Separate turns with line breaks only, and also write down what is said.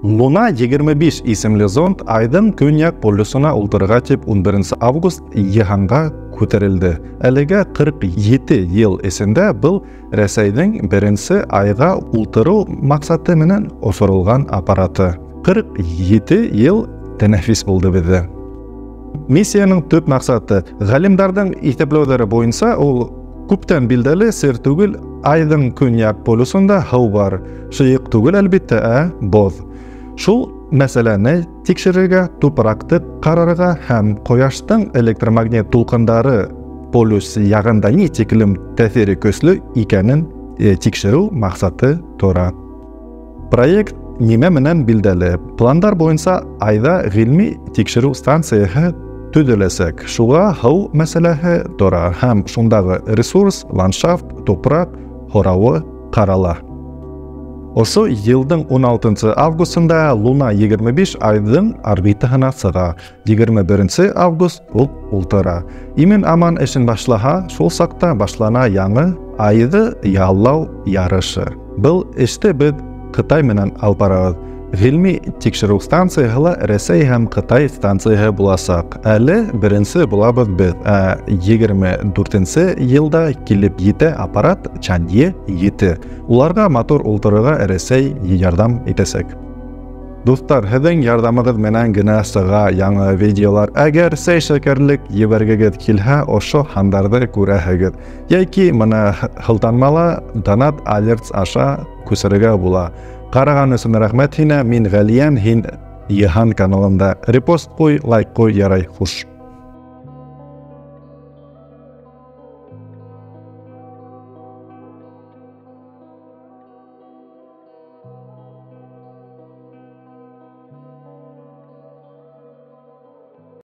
Луна 25 исемле зонд Айҙың көньяҡ полюсына ултырырға тип 11 август йыһанға күтәрелде. Әлегә 47 йыл эсендә был Рәсәйҙең беренсе Айға ултырыу маҡсаты менән осоролған аппараты. 47 йыл тәнәфис булды беҙҙә. Миссияның төп маҡсаты, ғалимдарҙың иҫәпләүҙәре буйынса, ул күптән билдәле сер түгел, Айҙың көньяҡ полюсында һыу бар. Шыйыҡ түгел, әлбиттә, ә боҙ. Шул мәсьәләне тикшерергә, тупраҡты ҡарарға һәм ҡояштың электромагнит тулҡындары полюс яғында ни тиклем тәьҫире көслө икәнен тикшереү маҡсаты тора. Проект нимә менән билдәле? Пландар буйынса Айҙа ғилми тикшереү станцияһы төҙөләсәк. Шуға һыу мәсьәләһе тора һәм шундағы ресурс, ландшафт, тупраҡ һорауы ҡарала. Ошо йылдың 16 августында Луна 25 Айҙың орбитаһына сыға. 21 август ул ултыра. Имен аман эшен башлаһа, шул саҡта башлана яңы Айҙы яллау ярышы. Был эште беҙ Ҡытай менән алып барабыҙ. Ғилми тикшереү станцияһы ла Рәсәй һәм Ҡытай станцияһы буласаҡ. Әле беренсе булабыҙ беҙ. Ә 24 йылда килеп етә аппарат Чанье 7. Уларға матур ултырырға Рәсәй ярҙам итәсәк. Дуҫтар, һеҙҙең ярҙамығыҙ менән генә сыға яңы видеолар. Әгәр сәй шәкәрлек ебәргегеҙ килһә, ошо һандарҙы күрәһегеҙ. Йәки мына һылтанмала Donat Alerts аша күсерергә була. Ҡараған өсөн рәхмәт һиңә. Мин Ғәлиән, һин Йыһан каналында. Репост ҡуй, лайк ҡуй, ярай, хуш.